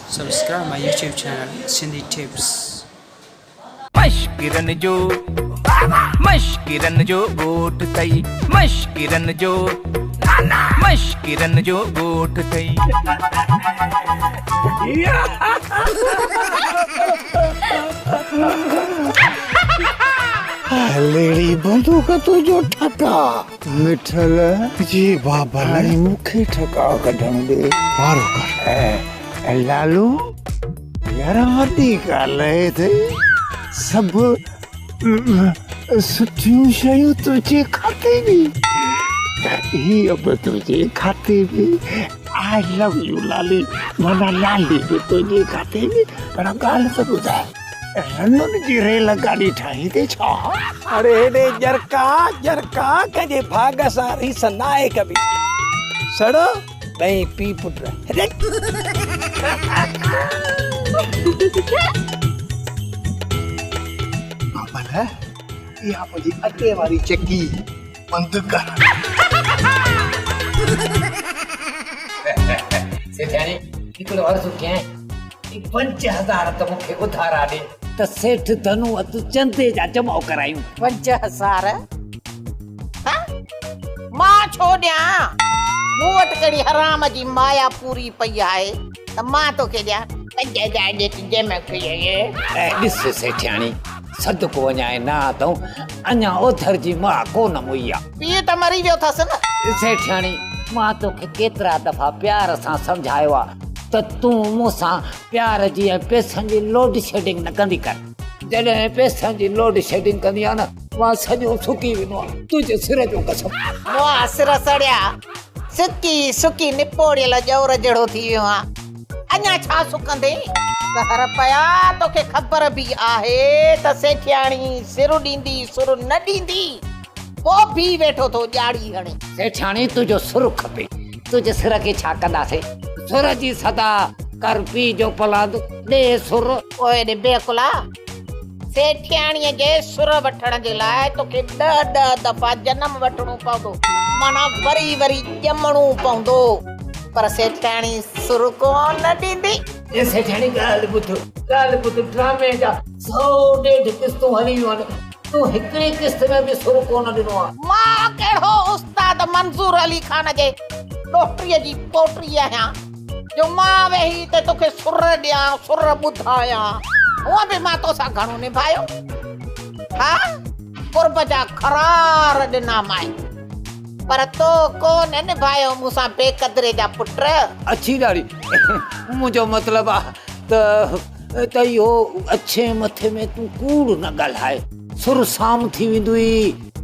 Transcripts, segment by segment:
Subscribe my YouTube channel Sindhi Tips. مشڪرن جو مشڪرن جو ڳوٺ ٿئي مشڪرن جو مشڪرن جو ڳوٺ ٿئي. هلڙي بندوق تنهنجو ٺڪاء. مٺل جي بابل هاڻي مون کي ٺڪاء ڪڍڻ ڏي. وارو ڪر. لالو يار وڏي ڳالهه اهي اٿئي سڀ سٺيون شيون تنهنجي کاتي ۾، هيء به تنهنجي کاتي ۾. آء لو يو لالي، معنيٰ لالي به تنهنجي کاتي ۾. پر ڳالهه ته ٻڌاء، رنن جي ريل گاڏي ٺاهيندي ڇا؟ اڙي هيڏي ڄرڪا ڄرڪا ڪنهن جي ڀاڳ سان ريس ناهي ڪبي. سڙ ٻئي پيء پٽ. هيڏي. بابل اها منهنجي اٽي واري چڪي بند ڪر. سيٺياڻي هڪڙو عرض ڪيانء، هي 5000 ته مون کي اڌارا ڏي ته سيٺ ڌنو وٽ چندي جا جمعو ڪرايون. 5000؟ ها؟ مان ڇو ڏيان؟ مون وٽ ڪهڙي حرام جي مايا پوري پئي آهي ته مان توکي ڏيان؟ 5000 ڏي ته جمع ڪيئي. ڏس سيٺياڻي، صدقو وڃائي نه اٿئون، اڃا اوڌر جي ماء ڪونه موئي آ. پيء ته مري ويو اٿس نه. سيٺياڻي، مان توکي ڪيترا دفعا پيار سان سمجهايو آ ته تون مون سان پيار جي ۽ پئسن جي لوڊ شيڊنگ نه ڪندي ڪر. جڏهن پئسن جي لوڊ شيڊنگ ڪندي آ نه، مان سڄو سڪي ويندو آ، تنهنجي سر جو قسم. مئا سر سڙيا، سڪي سڪي نپوڙيل ڄئور جهڙو ٿي ويو آن. اڃا ڇا سڪندين؟ قهر پيا، توکي خبر به آهي ته سيٺياڻي سر ڏيندي سر نه ڏيندي، پوء به ويٺو ٿو ڄاڙي هڻين. سيٺياڻي تنهنجو سر کپي، تنهنجي سر کي ڇا ڪنداسين؟ سر جي صدا ڪر پيء جو پلاند، ڏي سر. اوئي ڏي بيعقلا، سيٺياڻيء جي سر وٺڻ جي لاء توکي ڏهه ڏهه دفعا جنم وٺڻو پوندو، معنيٰ وري وري ڄمڻو پوندو، پر سيٺياڻي سر ڪونه ڏيندي. اي سيٺياڻي ڳالهه ٻڌ، ڳالهه ٻڌ، ڊرامي جا سئو ڏيڍ قسطون هلي ويون آهن، تون هڪڙي قسط ۾ به سر ڪونه ڏنو آهي. مان ڪهڙو استاد منظور علي خان جي ڏوهٽي جي پوٽي آهيان، جو مان ويهي ته توکي سر ڏيان، سر ٻڌايان. هونء به مان توسان گهڻو نڀايو. ها، قرب جا خرار ڏنامانء، پر تو ڪو نه نڀايو مون سان بي قدري جا پٽ. اڇي ڏاڙهي، منهنجو مطلب آ ته ته اهو اڇي مٿي ۾ تون ڪوڙ نه ڳالهاء، سر سام ٿي ويندوئي.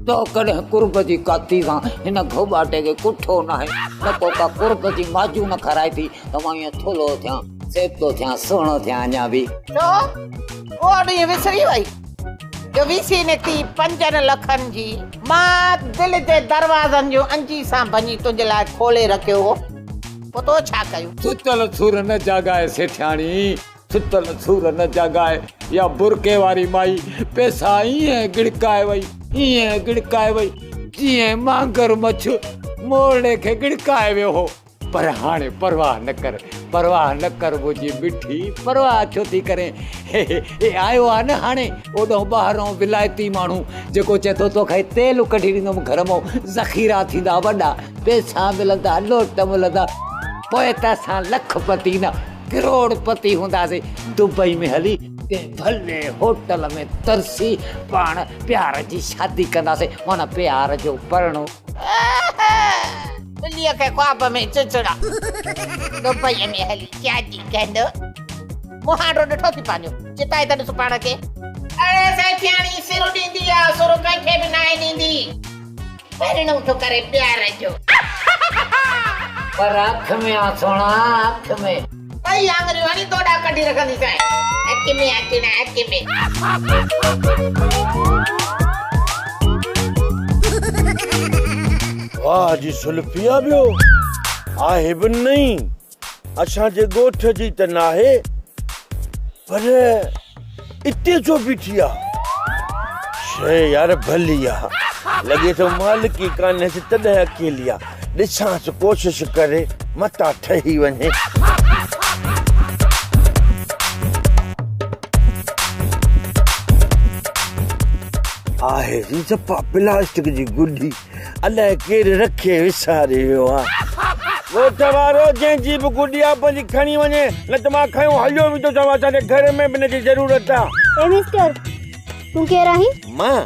تو ڪڏهن قرب جي ڪاتي سان هن گهوٻاٽي کي ڪٺو ناهي، نه ڪو ڪا قرب جي معجون کارائي ٿي ته مان ائين ٿلهو ٿيان، سيبتو ٿيان، سهڻو ٿيان اڃا به. ڇو؟ اهو ڏينهن وسري وئي جو وي سي نڪتي پنجن لکن جي. مان دل جي دروازن جو انجي سان ڀڃي تنهنجي لاء کولي رکيو هو، پوء تو ڇا ڪيو؟ ستل سور نه جاڳائي سيٺياڻي. ستل سور نه جاڳائي يا برقعي واري مائي پئسا ائين ڳڙڪائي وئي، ائين ڳڙڪائي وئي جيئن مانگر مڇ مورڙي کي ڳڙڪائي ويو هو. پر هاڻي پرواهه نه ڪر، پرواهه نه ڪر منهنجي مٺي، پرواهه ڇو ٿي ڪرين؟ هي هي هي آيو آ نه هاڻي اوڏانهن ٻاهرئون ولايتي ماڻهو جيڪو چئي ٿو توکي تيل ڪڍي ڏيندم گهر مان، ذخيرا ٿيندا وڏا، پئسا ملندا، نوٽ ملندا، پوء ته اسان لک پتي نه ڪروڙ پتي هونداسين، دبئي ۾ هلي ڪنهن ڀلي هوٽل ۾ ترسي پاڻ پيار جي شادي ڪنداسين، معنيٰ پيار جو پرڻو. ٻليء کي خواب ۾ چچڙا، دبئي ۾ هلي شادي ڪندو. مهانڊو ڏٺو ٿي پنهنجو، چتائي ته ڏس پاڻ کي. اڙي سيٺياڻي سر ڏيندي آ، سر ڪنهن کي به ناهي ڏيندي. پرڻو ٿو ڪري پيار جو. پر اک ۾ آ سهڻا اک ۾. ٻئي آڱريون هڻي دوڏا ڪڍي رکنديسانء. اک ۾ آ چڻا اک ۾. واهه جي سلفي آ ٻيو آهي به نئين اسان جي ڳوٺ جي ته ناهي پر اتي ڇو بيٺي آ؟ شيء يار ڀلي آ. لڳي ٿو مالڪي ڪانهيس تڏهن اڪيلي آ. ڏسانس ڪوشش ڪري متان ٺهي وڃي. آهي جي صفا پلاسٽڪ جي گڏي، الائي ڪير رکي وساري ويو آ. ڳوٺ وارو جنهن جي به گڏي آ پنهنجي کڻي وڃي، نه ته مان کنيو هليو ويندوسانو، اسان کي گهر ۾ به ان جي ضرورت آ. اي مسٽر، تون ڪير آهين؟ مان؟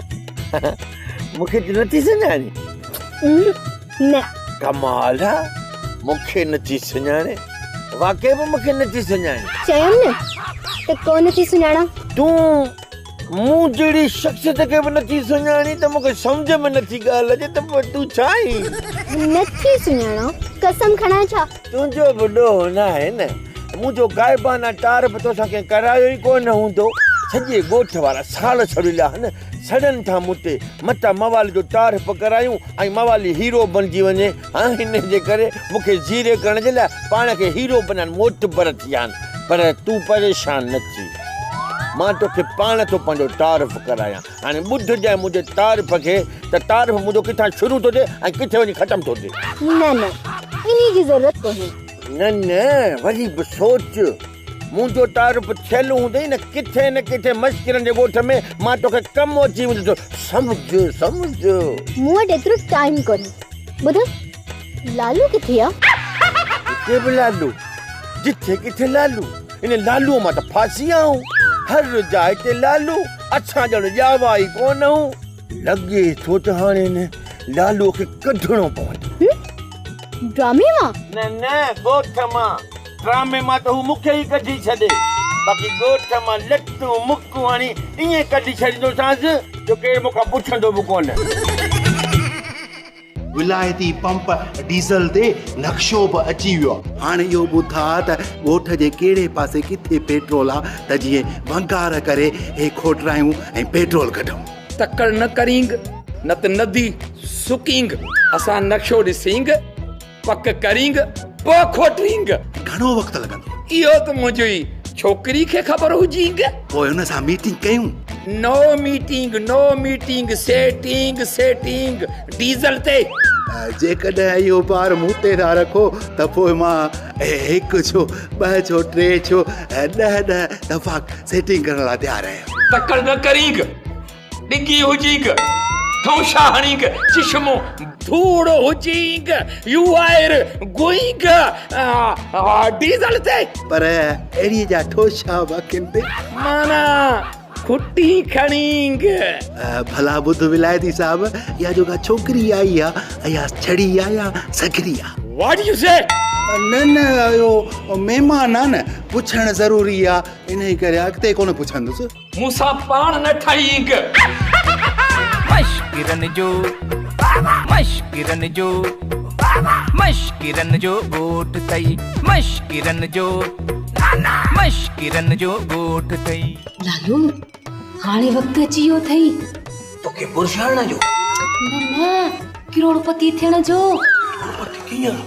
مون کي تون نٿي سڃاڻين؟ نه. ڪمال آ، مون کي نٿي سڃاڻين؟ واقعي به مون کي نٿي سڃاڻين؟ چيم نه ته ڪونه ٿي سڃاڻان. تون مون جهڙي شخصيت کي به نٿي سڃاڻين ته مون کي سمجهه ۾ نٿي ڳالهه اچي ته پوء تون ڇا آهين؟ نٿي سڃاڻان، قسم کڻان ڇا؟ تنهنجو به ڏوهه ناهي نه، منهنجو غائبانه تعارف توسان ڪنهن ڪرايو ئي ڪونه هوندو. سڄي ڳوٺ وارا ساڙ سڙيل آهن، سڙن ٿا مون تي، متان موالي جو تعارف ڪرايون ۽ موالي هيرو بڻجي وڃي. ها ان جي ڪري مون کي زيري ڪرڻ جي لاء پاڻ کي هيرو بنائڻ معتبر ٿي آهن. پر تون پريشان نه ٿي، مان توکي پاڻ ٿو پنهنجو تعارف ڪرايان. هاڻي ٻڌجانء منهنجي تعارف کي ته تعارف منهنجو ڪٿان شروع ٿو ٿئي ۽ ڪٿي وڃي ختم ٿو ٿئي. نه نه انهي جي ضرورت ڪونهي. نه نه وري به سوچ، منهنجو تعارف ٿيل هوندئي نه ڪٿي نه ڪٿي مشڪرن جي ڳوٺ ۾ مان توکي ڪم اچي ويندس. سمجهه سمجهه. مون وٽ ايترو ٽائيم ڪونهي. ٻڌ لالو ڪٿي آ؟ هتي به لالو، جٿي ڪٿي لالو. ان لالوء مان ته ڦاسي آئون. هر جاء تي لالو، اسان ڄڻ ڄاوا ئي ڪونه هون. لڳي ٿو ته هاڻي ان لالوء کي ڪڍڻو پوندو. ڊرامي مان؟ نه نه ڳوٺ مان. ڊرامي مان ته هو مون کي ئي ڪڍي ڇڏي. باقي ڳوٺ مان لتون مڪون هڻي ائين ڪڍي ڇڏيندوسانس جو ڪير مون کان پڇندو به ڪونه. ولايتي پمپ ڊيزل تي نقشو به اچي ويو آ. هاڻ اهو ٻڌاء ته ڳوٺ جي ڪهڙي پاسي ڪٿي پيٽرول آ ته جيئن ونگار ڪري هي کوٽرايون ۽ پيٽرول ڪڍون. تڪڙ نه ڪرينگ نه ته ندي سڪينگ. اسان نقشو ڏسينگ، پڪ ڪرينگ، پوء کوٽرينگ. گهڻو وقت لڳندو؟ اهو ته منهنجي ڇوڪري کي خبر هجينگ. پوء ان سان ميٽنگ ڪيون. No meeting, no meeting, setting, setting, diesel تي. جيڪڏهن اهو بار مون تي ٿا رکو ته پوء مان هڪ ڇو، ٻه ڇو، ٽي ڇو، ڏهه ڏهه دفعا سيٽنگ ڪرڻ لاء تيار آهيان. تڪڙ نه ڪرينگ، ڊگهي هجينگ، ٺونشا هڻينگ، چشمو ڌوڙ هجينگ، يو آئر گوئنگ ڊيزل تي. پر اهڙي جا ٺوشا به اکين تي. معنيٰ کٽي کڻينگ. ڀلا ٻڌ ولايتي صاحب، اها جو ڪا ڇوڪري آئي آ، اها ڇڙي آ يا سگهري آ؟ What you سي؟ نه نه اهو مهمان آ نه، پڇڻ ضروري آ، انهي ڪري اڳتي ڪونه پڇندس. مون سان پاڻ نه ٺهينگ. مشڪرن جو مشڪرن جو مشڪرن جو ڳوٺ اٿئي مشڪرن جو مشڪرن جو ڳوٺ اٿئي. لالو هاڻي وقت اچي ويو اٿئي. توکي برش هڻڻ جو؟ نه نه ڪروڙپتي ٿيڻ جو. ڪروڙپتي ڪيئن؟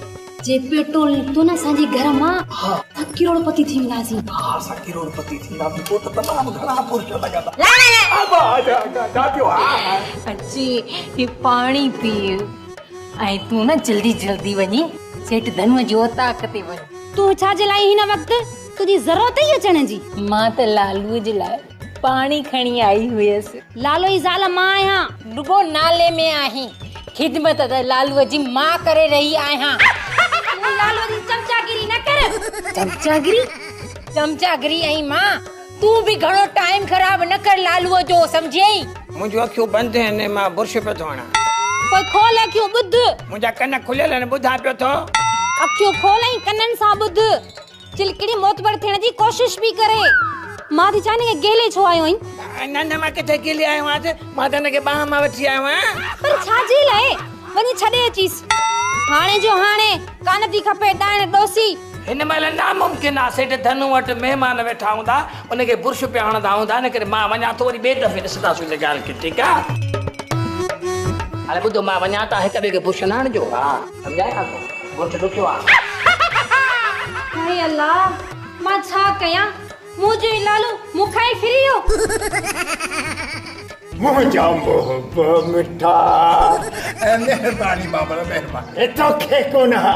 جي پيٽرول نڪتو نه اسان جي گهر مان ته ڪروڙپتي ٿي وينداسين. ها اسان ڪروڙپتي ٿينداسين پوء ته تمام گهڻا برش لڳندا. اچي هي پاڻي پيء ۽ تون نه جلدي جلدي وڃي سيٺ ڌنوء جي اوطاق تي وڃ. تون ڇا جي لاء هن وقت تنهنجي ضرورت ئي اچڻ جي. مان ته لالوء جي لاء پاڻي کڻي آئي هيس. لالو جي زال مان آهيان. رڳو نالي ۾ آهين. خدمت ته لالوء جي مان ڪري رهي آهيان. تون لالوء جي چمچاگيري نه ڪر. چمچاگيري؟ چمچاگيري ۽ مان؟ تون به گهڻو ٽائيم خراب نه ڪر لالوء جو، سمجهيئي؟ منهنجون اکيون بند آهن، مان برش پيو ٿو هڻان. پوء کول اکيون، ٻڌ. منهنجا ڪن کليل آهن، ٻڌان پيو ٿو. اکيون کول ۽ ڪنن سان ٻڌ. چلڪڙي معتبر ٿيڻ جي ڪوشش پئي ڪري. مان ٿي چوان هن کي گهلي ڇو آيو آهين؟ نه نه مان ڪٿي گهلي آيو آهيانس، مان ته هن کي ٻانهن مان وٺي آيو آهيان. پر ڇا جي لاء؟ وڃي ڇڏي اچيس. هاڻي جو هاڻي ڪانه ٿي کپي ڏائڻ ڏوسي. هن مهل ناممڪن آ، سيٺ ڌنو وٽ مهمان ويٺا هوندا، ان کي برش پيا هڻندا هوندا، ان ڪري مان وڃان ٿو، وري ٻئي دفعي ڏسنداسون ان ڳالهه کي، ٺيڪ آ؟ هاڻي ٻڌو مان وڃان ٿا، هڪ ٻئي کي برش نه هڻجو، ها سمجهايان ٿو. ڳوٺ ڏکيو آ. هائي الله مان ڇا ڪيان منهنجو هي لالو مون کان ئي ڦري ويو. منهنجا محب مٺا. مهرباني بابر مهرباني. توکي ڪونه ها.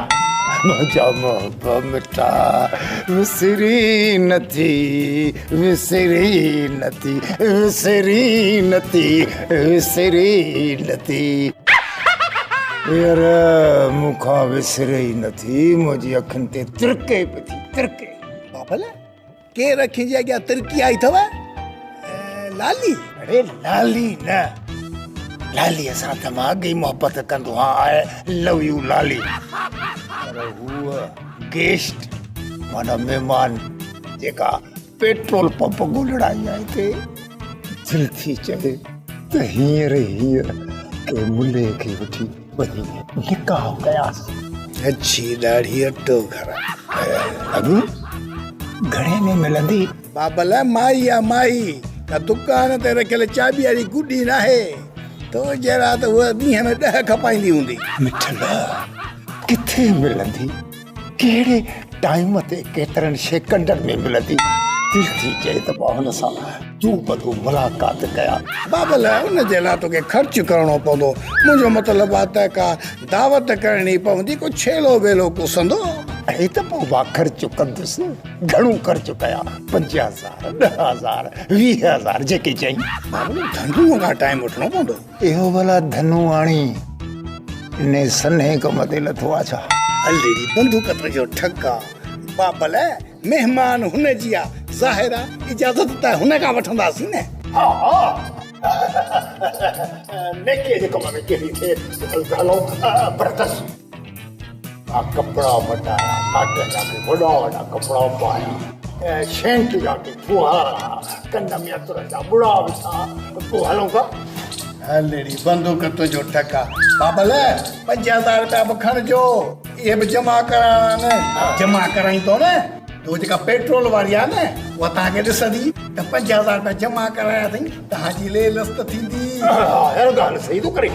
منهنجا محب مٺا، وسري نٿي، وسري نٿي، وسري نٿي، وسري نٿي. يار مون کان وسري ئي نٿي، منهنجي اکين تي ترڪي پئي ٿي، ترڪي. بابل، ڪير اکين جي اڳيان ترڪي آئي اٿو؟ لالي؟ اڙي لالي نه، لاليء سان ته مان اڳ ئي محبت ڪندو هان، آء لو يو لالي. پر هوء گيسٽ معنيٰ مهمان جيڪا پيٽرول پمپ ڳولڻ آئي آهي هتي، دل ٿي چوي ته هينئر ئي هينئر ڪنهن ملي کي وٺي وڃي نڪاح ڪيانس. اڇي ڏاڙهي اٽو گهر. ابو گهڻي ۾ ملندي؟ بابل مائي آ مائي، ڪا دڪان تي رکيل چاٻي واري گڏي ناهي. تو جهڙا ته هوء ڏينهن ۾ 10 کپائيندي هوندي. مٺل ڪٿي ملندي؟ ڪهڙي ٽائيم تي ڪيترن سيڪنڊن ۾ ملندي؟ دل ٿي چئي ته مان هن سان دوبدو ملاقات ڪيان. بابل ان جي لاء توکي خرچ ڪرڻو پوندو. منهنجو مطلب آ ته ڪا دعوت ڪرڻي پوندي، ڪو ڇيلو ٻيلو ڪسندو. اڙي ته پوء مان خرچ ڪندس. گهڻو خرچ ڪيان، 5000، 10,000، 20,000 جيڪي چئين. بابل ڌنوء کان ٽائيم وٺڻو پوندو. اهو ڀلا ڌنو آڻي انهي سنهي ڪم تي لٿو آ ڇا؟ هلڙي بندوق تنهنجو ٺڪ آ. بابل مهمان هن جي آ، ظاهر آ اجازت ته هن کان وٺنداسين نه. ها ها نيڪيء جي ڪم ۾ ڪهڙي دير، هل ته هلون برڪس. مان ڪپڙا مٽايا، ڪاٽن جا ڪي وڏا وڏا ڪپڙا پايا، سينٽ جا ڪي ڦوهارا، ڪن ۾ عطر جا ٻڙا وڌا، پوء هلون ٿا. هل ڙي بندوق تنهنجو ٺڪ آ. بابل 5000 رپيا به کڻجو، اهي به جمع ڪرائڻا آهن. جمع ڪرائيندو نه ته هو جيڪا پيٽرول واري آ نه اها توهان کي ڏسندي ته 5000 رپيا جمع ڪرايا اٿئي، توهان جي لي لست ٿيندي. ها يار ڳالهه صحيح ٿو ڪرين.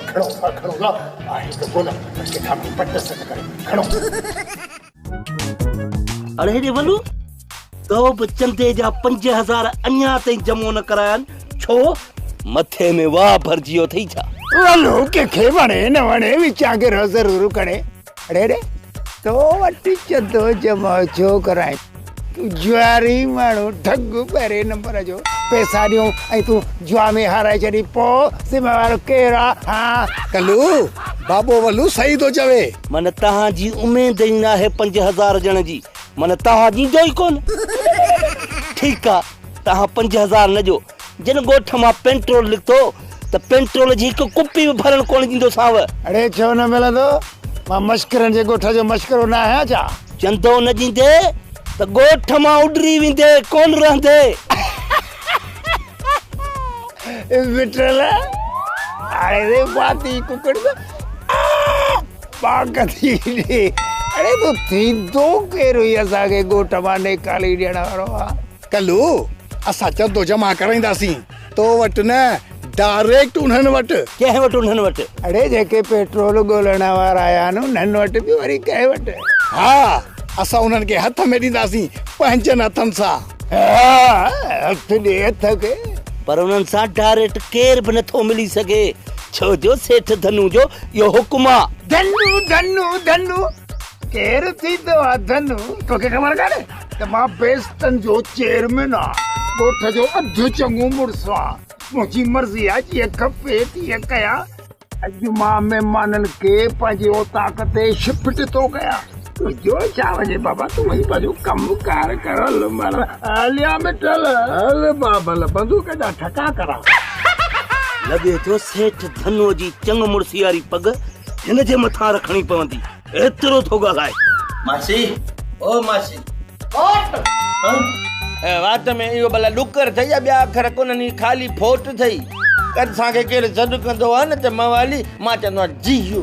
کڻو ٿا کڻو ٿا آهي ته ڪونه پر ڪٿان به پٽ سٽ ڪري کڻو. اڙي هيڏي ولو تو به چندي جا 5000 اڃا تائين جمعو نه ڪرايا آهن ڇو؟ مٿي ۾ واهه ڀرجي ويو اٿئي ڇا؟ ولو ڪنهن کي وڻي نه وڻي وچان گرهه ضرور کڻي. اڙي اڙي تو وٽ چندو جمع ڇو ڪرائين؟ تون جواري ماڻهو ٺڳ پهرين نمبر جو پئسا ڏيون ۽ تون جوا ۾ هارائي ڇڏين پوء ذميوار ڪير آ ها؟ ڪلو بابو ولو صحيح ٿو چوي. معنيٰ توهان جي اميد ئي ناهي 5000 ڏيڻ جي معنيٰ توهان ڏيندو ئي ڪونه. ٺيڪ آ توهان 5000 نه ڏيو جن ڳوٺ مان پينٽرول نڪتو ته پينٽرول جي هڪ ڪپي به ڀرڻ ڪونه ڏيندوسانو. اڙي ڇو نه ملندو؟ مان مشڪرن جي ڳوٺ جو مشڪرو نه آهيان ڇا؟ چندو نه ڏيندي ته ڳوٺ مان اڏري ويندي ڪونه رهندي. مٺل هاڻي ري باتي ڪڪڙ ته پاڪ ٿي ڏي. اڙي تون ٿيندو ڪير هئي اسان کي ڳوٺ مان نيڪالي ڏيڻ وارو آ؟ ڪلو اسان چندو جمع ڪرائينداسين تو وٽ نه ڊائريڪٽ انهن وٽ. ڪنهن وٽ انهن وٽ؟ اڙي جيڪي پيٽرول ڳولڻ وارا آيا آهن انهن وٽ به وري ڪنهن وٽ؟ ها اسان انهن کي هٿ ۾ ڏينداسين پنهنجن هٿن سان. ها هٿ ڏي هٿ کي. پر انهن سان ڊائريڪٽ ڪير به نٿو ملي سگهي ڇو جو سيٺ ڌنو جو اهو حڪم آ. ڌنو ڌنو ڌنو ڪير ٿيندو آ ڌنو توکي خبر ڪانهي؟ ته مان بيستن جو چيئرمين آ، ڳوٺ جو اڌ چڱو مڙس آ، منهنجي مرضي آ جيئن کپي تيئن ڪيان. اڄ مان مهمانن کي پنهنجي اوطاق تي شفٽ ٿو ڪيان. تنهنجو ڇا وڃي بابا، تون وڃي پنهنجو ڪم ڪار ڪر، هل مر هليا مٺل، هل بابل بندوق جا ٺڪا ڪران. لڳي ٿو سيٺ ڌنوء جي چڱ مڙسي واري پڳ هن جي مٿان رکڻي پوندي. ايترو ٿو ڳالهائي. ماسي او ماسي. ڦوٽ. وات ۾ اهو ڀلا ڏڪر اٿئي يا ٻيا اکر ڪونهن هي خالي ڦوٽ اٿئي. اسان کي ڪير سڏ ڪندو آهي نه ته موالي مان چوندو آهيان جيئو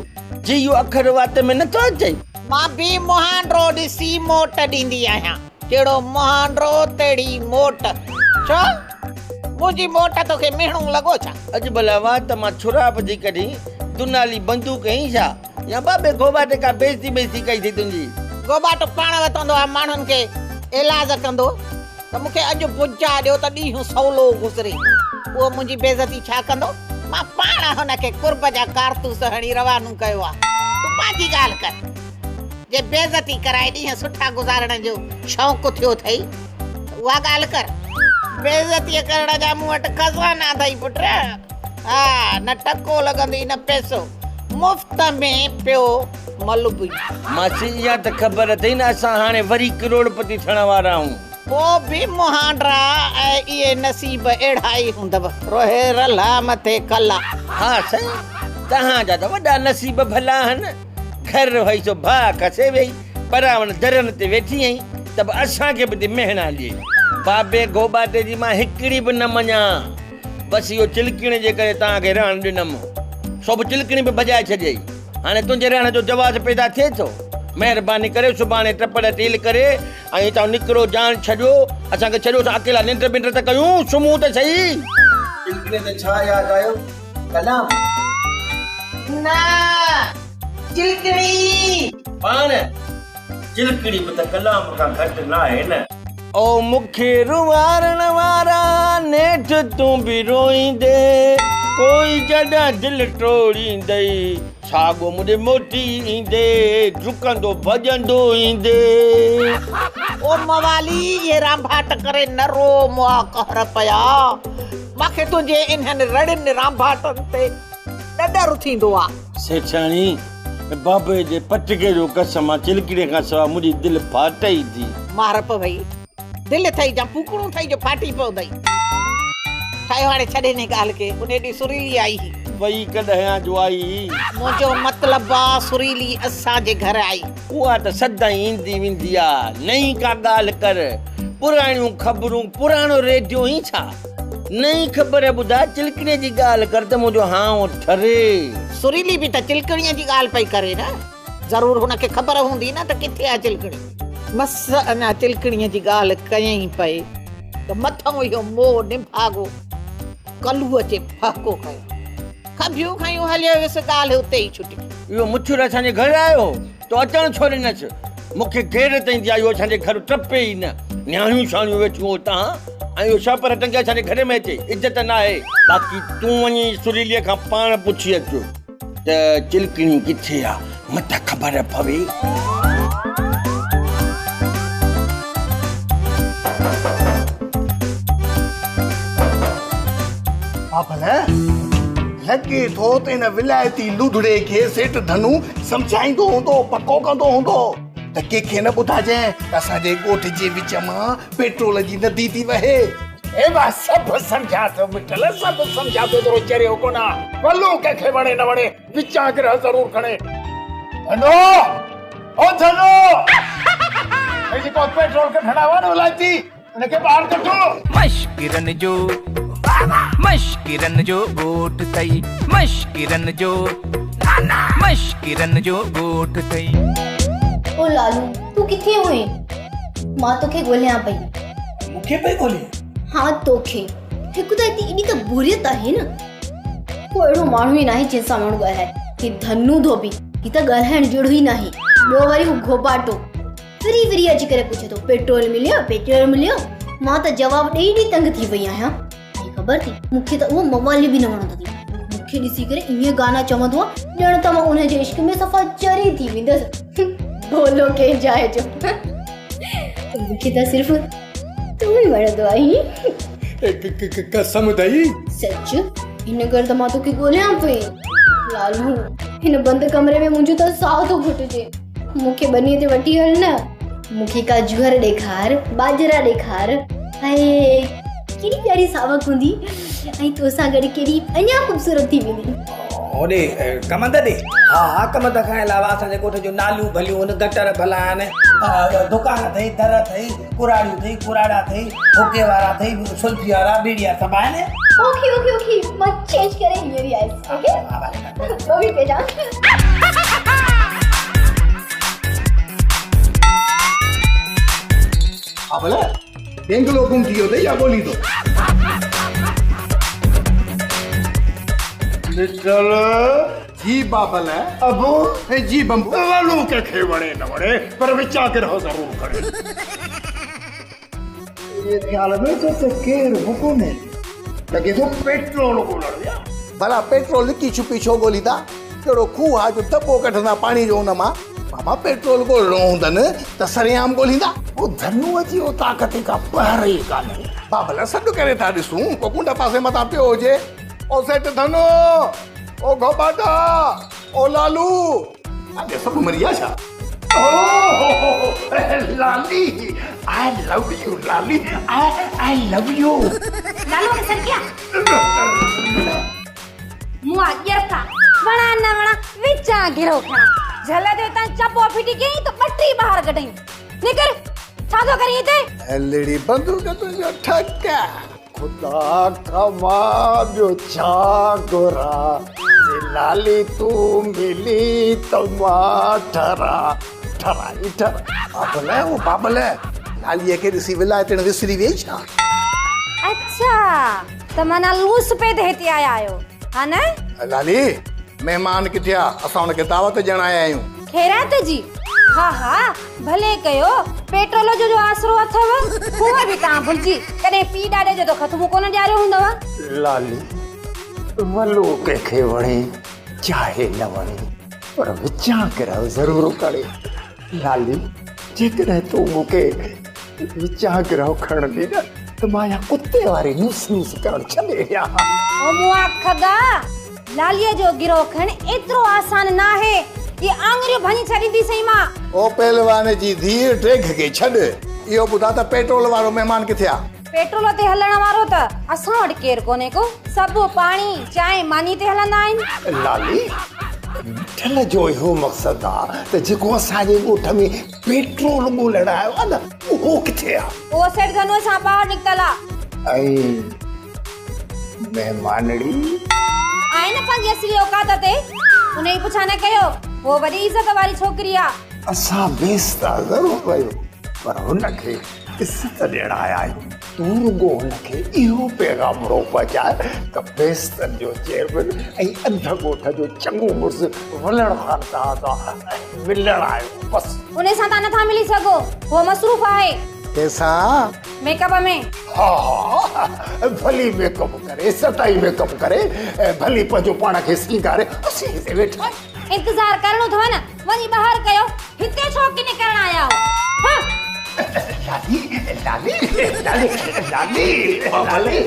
جيئو اکر وات ۾ نٿو اچئي. مان به مهانڊو ڏسي موٽ ڏيندي آهيان. جهڙو مهانڊو تهڙي موٽ. ڇو؟ منهنجي موٽ توکي مهڻو لڳو ڇا؟ اڄ ڀلا وات مان ڇرا به ٿي ڪڍين دنالي بندوق هئي ڇا؟ يا بابي گوباٽي ڪا بيعزتي بيعزتي ڪئي ٿي تنهنجي. گوباٽو پاڻ وتندو آ ماڻهن کي ايلاز ڪندو ته مون کي اڄ بجا ڏيو ته ڏينهن سولو گذري. اهو منهنجي بيعزتي ڇا ڪندو؟ مان پاڻ هن کي قرب جا ڪارتوس هڻي روانو ڪيو آ. तूं पंहिंजी ॻाल्हि कर। जे बेइज़ती कराए ॾींहं सुठा गुज़ारण जो शौक़ु थियो अथई त उहा ॻाल्हि कर। बेइज़ती करण जा मूं वटि ख़ज़ाना अथई पुट। हा, न टको लॻंदी न पैसो, मुफ़्त में पियो मलबी। मासी इहा त ख़बर अथई न असां हाणे वरी करोड़पति थियण वारा आहियूं। पोइ बि मुहांडरा ऐं इहे नसीब अहिड़ा ई हूंदव, रोहे रला मथे कला। हा साईं, तव्हांजा त वॾा नसीब भला आहिनि। घर वई सो भाउ खसे वई, परावण दरनि ते वेठी आई त बि असांखे बि मेहणा ॾिए। बाबे गोबाटे जी मां हिकिड़ी बि न मञा, बसि इहो चिलकिण जे करे तव्हांखे रहण ॾिनमि, सो बि चिलकिणी बि भॼाए छॾियई। हाणे तुंहिंजे रहण जो जवाज़ पैदा थिए थो। महिरबानी करे सुभाणे टपड़ टील करे ऐं हितां निकिरो, जान छॾियो, असांखे छॾियो, असां अकेला निंड बिंड त कयूं, सुम्हूं त सही। चिलकिणे ते छा यादि आयो? कलाम न, चिलकिणी पाण चिलकिणी बि त कलाम खां घटि न आहे न। ओ मूंखे रुवारण वारा, नेठि तूं बि रोईंदे, कोई जॾहिं दिलि टोड़ींदई, साॻो मुंहिंजे मोटी ईंदे, ड्रुकंदो भॼंदो ईंदे। ओ मवाली, इहे रांभाट करे न रो, मुआ कहर पिया। मूंखे तुंहिंजे इन्हनि रड़ियुनि रांभाटनि ते ॾडर थींदो आहे। सेठाणी, बाबे जे पटके जो कसम आहे, चिलकिणे खां सवाइ मुंहिंजी दिलि फाटई थी। मार पवई, दिलि अथई जा फूकणो अथई जो फाटी पवंदई। ठाहियो हाणे छॾे हिन ॻाल्हि खे, उन ॾींहुं सुरीली आई हुई। वई कॾहिं जो आई? मुंहिंजो मतिलबु आहे सुरीली असांजे घर आई। उहा त सदाईं ईंदी वेंदी आहे। नई का ॻाल्हि कर, पुराणियूं ख़बरूं, पुराणो रेडियो ई छा? नई ख़बर ॿुधाए, चिलकिणे जी ॻाल्हि कर त मुंहिंजो हांव ठरे। सुरीली बि त चिलकिणीअ जी ॻाल्हि पई करे न, ज़रूरु हुनखे ख़बर हूंदी न त किथे आहे चिलकिणी। मस अञा चिलकिणीअ जी ॻाल्हि कयईं पई त मथां इहो मोह निभाॻो कलू अचे फहको कयो, खबियूं खयूं हलियो वियुसि, ॻाल्हि उते ई छुटी। इहो मुछुर असांजे घर आयो तो अचणु छो ॾिनसि? मूंखे गैरत ईंदी आहे, इहो असांजे घर टपे ई न। नियाणियूं शाणियूं वेठियूं हुतां ऐं इहो छापर टंगे असांजे घर में अचे, इज़त न आहे। बाक़ी तूं वञी सुरीलीअ खां पाण पुछी अचो त चिलकिणी किथे आहे, मथां ख़बर पवे। बाबल, लॻे थो त हिन विलायती लुधड़े खे सेठ धनू सम्झाईंदो हूंदो, पको कंदो हूंदो त कंहिंखे न ॿुधाइजांइ त असांजे ॻोठ जे विच मां पेट्रोल जी नदी थी वहे। हे मां सभु सम्झां थो मिठल, सभु सम्झां थो, एतिरो चरियो कोन आहे। भलो कंहिंखे वणे न वणे, विचां गिरह ज़रूरु खणे। धनो, ओ धनो, हे जेको पेट्रोल कढण आयो आहे न विलायती, हुनखे ॿाहिरि कढो। मश्किरन जो ॻोठ अथई, मश्किरन जो, मश्किरन जो ॻोठ अथई। ओ लालू, तूं किथे हुए? मां तोखे ॻोल्हियां पई। मूंखे पई ॻोल्हे? हा तोखे। हिकु त हिते एॾी त बोरियत आहे न, को अहिड़ो माण्हू ई नाहे जंहिंसां माण्हू ॻाल्हाए। ही धनू धोबी, ही त ॻाल्हाइण जहिड़ो ई नाहे। ॿियो वरी हू घोबाटो फिरी फिरी अची करे पुछे थो, पेट्रोल मिलियो, पेट्रोल मिलियो? मां त जवाबु ॾेई ॾेई तंग थी वई आहियां। ख़बर थी मूंखे त उहो मवाली बि न वणंदो थी। मूंखे ॾिसी करे ईअं गाना चवंदो आहे ॼण त मां उनजे इश्क में सफ़ा चरी थी वेंदसि। बोलो कंहिं जाइ जो, मूंखे त सिर्फ़ु तूं ई वणंदो आहीं। कसम अथई? सच, हिन करे त मां तोखे ॻोल्हियां पई। लालू, हिन बंदि कमरे में मुंहिंजो त साह थो घुटिजे। मूंखे ॿनीअ ते वठी हल न, मूंखे का जुहर ॾेखार, बाजरा ॾेखार। हाय, केॾी प्यारी सावक हूंदी ऐं तोसां गॾु केॾी अञा ख़ूबसूरत थी वेंदी। होॾे कमंद ॾे। हा हा, कमंद खां अलावा असांजे ॻोठ जूं नालियूं भलियूं आहिनि, गटर भला आहिनि, दुकान अथई, दर अथई, कुराड़ियूं अथई, कुराड़ा अथई, हुके वारा अथई, सुल्फी वारा, बीड़ी वारा सभु आहिनि। ओके ओके ओके, मां चेंज करे हींअर ई आयुसि। ओके, मूवी पे जा। हा भले, बेंगलो गुम थी वियो अथई या ॻोल्हींदो? लिटल जी बाबल अबू ऐं जी बंबू। वलू कंहिंखे वणे न वणे, पर विचां गिरह ज़रूरु खणे। ये ख़्याल में तो केरु बि कोन्हे, लॻे थो पेट्रोल ॻोल्हण विया। भला पेट्रोल लिकी छुपी छो ॻोल्हींदा? ڪهڙو کوهه آ جو دٻو ڪڍندا پاڻي جو ان مان؟ بابا پيٽرول ڳولڻو هوندن ته سرعام ڳوليندا. پوء ڌنوء جي اوطاق تي ڪا پهر ئي ڪانهي. بابل سڏ ڪري ٿا ڏسون، ڪو ڪنڊ پاسي متان پيو هجي. او سيٺ ڌنو! او گهوٻاٽا! او لالو! اڳي سڀ مري ويا ڇا؟ لالي آء لو يو لالي آء آء لو يو. لالو کي سڏ ڪيان. مون آ ڄرڪا وڻا نه وڻا وچان گرو کڻا. جهل تي تان چپو ڦٽي ڪيائين ته ٻٽي ٻاهر ڪڍئين. نڪر ڇا ٿو ڪرين هتي؟ لڙي بندوق تنهنجو ٺڪ. خدا کان مان ٻيو ڇا گهران، جي لالي تون ملي ته مان ٺران، ٺران ئي ٺران. بابل او بابل، لاليء کي ڏسي ولايتڻ وسري ويئي ڇا؟ اڇا ته معنيٰ لوس پيد هتي آيا آهيو، ها نه؟ لالي، مهمان ڪٿي آ؟ اسان هن کي دعوت ڏيڻ آيا آهيون. خيرات جي؟ ها ها ڀلي ڪيو، پيٽرول جو جو آسرو اٿو، هونء به توهان ڀلجي ڪڏهن پيء ڏاڏي جو ته ختمو ڪونه ڏياريو هوندو. لالي، ولو ڪنهن کي وڻي چاهي نه وڻي، پر وچان گرهه ضرور ڪري. لالي، جيڪڏهن تون مون کي وچان گرهه کڻڻ ڏين نه ته مان اها ڪتي واري نوس نوس ڪرڻ ڇڏي ڏيان ها. او مئا کڳا، لاليء جو گرهه کڻڻ ايترو آسان ناهي. اهي آڱريون ڀڃي ڇڏينديسئين مان. او پهلوان جي ڌيء، ڊيگهه کي ڇڏ. اهو ٻڌاء ته پيٽرول وارو مهمان ڪٿي آ؟ پيٽرول تي هلڻ وارو ته اسان وٽ ڪير ڪونهي ڪو. سڀ پاڻي، چانهه، ماني تي هلندا آهن. لالي، مٺل جو اهو مقصد آ ته جيڪو اسان جي ڳوٺ ۾ پيٽرول ڳولڻ آيو آ نه، اهو ڪٿي آ؟ اهو سيٺ ڌنوء سان ٻاهر نڪتل آ. ۽ مهمانڙي؟ آهي نه پنهنجي اصلي اوقات تي. ان جي پڇا نه ڪيو. هوء وڏي عزت واري ڇوڪري آ. اسان بيستا ضرور آهيون، پر هن کي عزت ڏيڻ آيا آهيون. تون رڳو هن کي اهو پيغامڙو پهچاء ته بيستن جو چيئرمين ۽ اڌ ڳوٺ جو چڱو مڙس ولڻ خان توهان سان ملڻ آيو بس. انهي سان توهان نٿا ملي سگهو. هوء مصروف آهي. ڪنهن سان؟ Make up ۾. ها ها ڀلي ميڪ اپ ڪري، سدائين ميڪ اپ ڪري، ڀلي پنهنجو پاڻ کي سينگاري، اسين هتي ويٺا آهيون. انتظار ڪرڻو اٿو نه، وڃي ٻاهر ڪيو، هتي ڇو ڪني ڪرڻ آيا آهيو؟ ها. لالي لالي لالي لالي لالي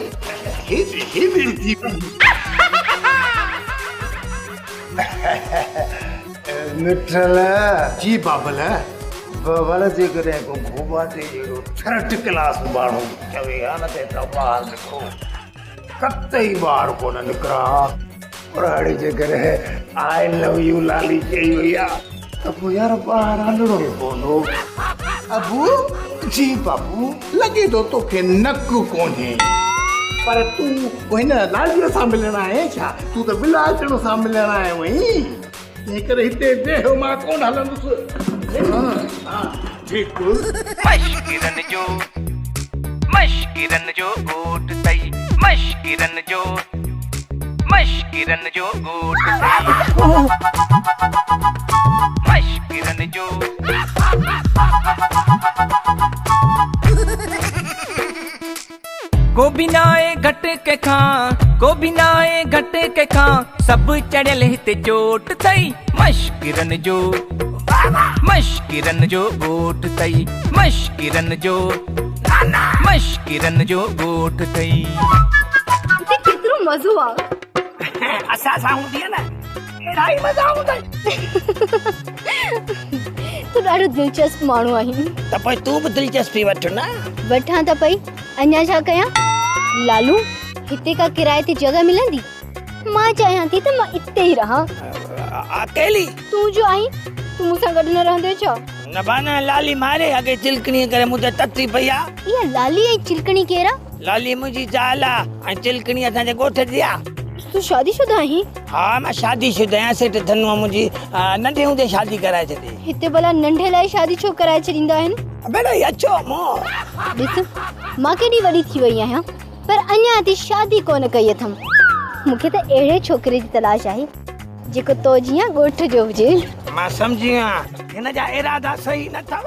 هيڏي هيڏي ٿي وئي. مٺل. جي بابل. بابل جيڪڏهن ڪو گهوٻاٽي جهڙو ٿرڊ ڪلاس ماڻهو چوي ها نه ته هتان ٻاهر نڪرو، قطعي ٻاهر ڪونه نڪران ها. پر هاڻي جيڪڏهن آء لو يو لالي چئي وئي آ ته پوء يار ٻاهر هلڻو ئي پوندو. ابو. جي بابو. لڳي ٿو توکي نڪ ڪونهي. پر تون هن لاليء سان ملڻ آئين ڇا؟ تون ته ولايتڻ سان ملڻ آيو آهين. تنهن ڪري هتي ويهه، مان ڪونه هلندس. ٺيڪ. مشڪرن جو مشڪرن جو ڳوٺ ٿئي مشڪرن جو مشڪرن جو ڳوٺ ٿئي مشڪرن جو. ڪو به ناهي گهٽ ڪنهن کان، ڪو به ناهي گهٽ ڪنهن کان، سڀ چڙهيل هتي چوٽ ٿئي مشڪرن جو مشڪرن جو ڳوٺ ٿئي مشڪرن جو مشڪرن جو ڳوٺ ٿئي. هتي ڪيترو مزو آ. اسان سان هوندي نه اهڙا ئي مزا هوندئي. تون ڏاڍو دلچسپ ماڻهو آهين. ته پوء تون به دلچسپي وٺ نه. وٺان ته پئي، اڃا ڇا ڪيان؟ لالو، هتي ڪا ڪرائي تي جڳهه ملندي؟ مان چاهيان ٿي ته مان اتي ئي رهان. اڪيلي؟ تون جو آهين، تون مون سان گڏ نه رهندين ڇا؟ نه بانا، لالي ماري اڳي چلڪڻيء ڪري مون تي تتي پئي آ. اها لالي ۽ چلڪڻي ڪير آ؟ لالي منهنجي زال آ ۽ چلڪڻي اسان جي ڳوٺ جي آ. تون شادي شده آهين؟ ها مان شادي شده آهيان، سيٺ ڌنوء منهنجي ننڍي هوندي شادي ڪرائي ڇڏي. هتي ڀلا ننڍي لاء شادي ڇو ڪرائي ڇڏيندا آهن؟ ڀيڻ هي اڇو منهن. ڏس مان ڪيڏي وڏي ٿي وئي آهيان پر اڃا تائين شادي ڪونه ڪئي اٿم. مون کي ته اهڙي ڇوڪري جي تلاش آهي جيڪو تو جيان ڳوٺ جو هجي. مان سمجهي ويو آهيان هن جا ارادا صحيح نه اٿو.